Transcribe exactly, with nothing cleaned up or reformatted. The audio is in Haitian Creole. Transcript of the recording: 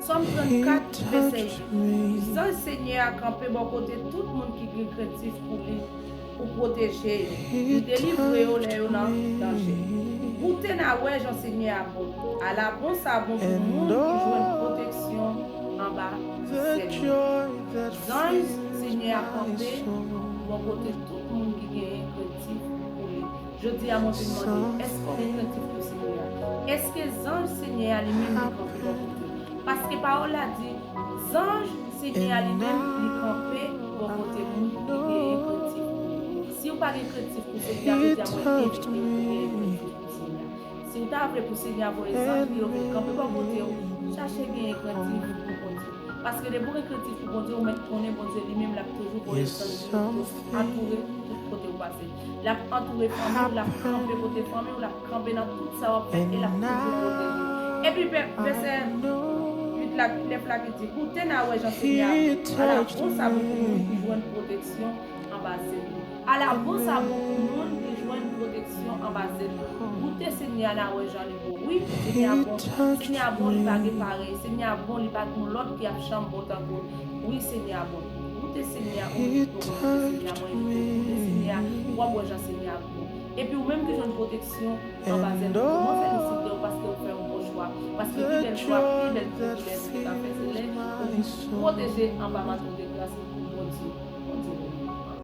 Sòm trannkat, vèsè uit. Zanj Senyè a kanpe bò kote tout moun ki gen krentif pou li, pou pwoteje yo. Li delivre yo lè yo nan danje. Goute n a wè jan Senyè a bon. Ala bon sa bon pou moun ki jwenn pwoteksyon anba zèl li. Zanj Senyè a kanpe bò kote tout moun ki genyen krentif pou li. Jodi a, mwen vin mande, èske w gen krentif pou Senyè a? Èske zanj Senyè a li menm li kanpe bò kote w? Paske pawòl la di, zanj Senyè a li menm li kanpe bò kote moun ki genyen krentif pou li. Si w pa gen krentif pou Senyè a, jodi a mwen envite w pou w genyen krentif pou Senyè a. Si w ta vle pou Senyè a voye zanj li yo vin kanpe bò kote w, chache genyen krentif pou Bondye. Paske depi w gen krentif pou Bondye, ou mèt konnen Bondye li menm l ap toujou voye zanj li yo pou antoure tout kote w pase. L ap antoure fanmi w, l ap kanpe kote fanmi w, l ap kanpe nan tout sa w ap fè, e l ap toujou pwoteje. Epi vèsè uit la, nèf la ki di, goute n a wè jan Senyè a bon. Ala bon sa bon pou moun ki jwenn pwoteksyon anba zèl li. Ala bon sa bon pou moun ki jwenn pwoteksyon anba zèl li. Goute Senyè a n a wè jan li bon. Wi, Senyè a bon. Senyè a bon, li pa gen parèy. Senyè a bon, li pa gen lòt ki ap janm bon tankou l. Wi, Senyè a bon. Goute Senyè a, wi, goute Senyè a, mwen envite w goute Senyè a, w ap wè jan Senyè a bon. Epi ou menm ki jwenn pwoteksyon anba zèl li, mwen felisite w paske w fè yon bon chwa. Paske pi bèl chwa, pi bèl privilèj ou ka fè, se lè ou pwoteje anba manto de gras Bondye. Bondye beni.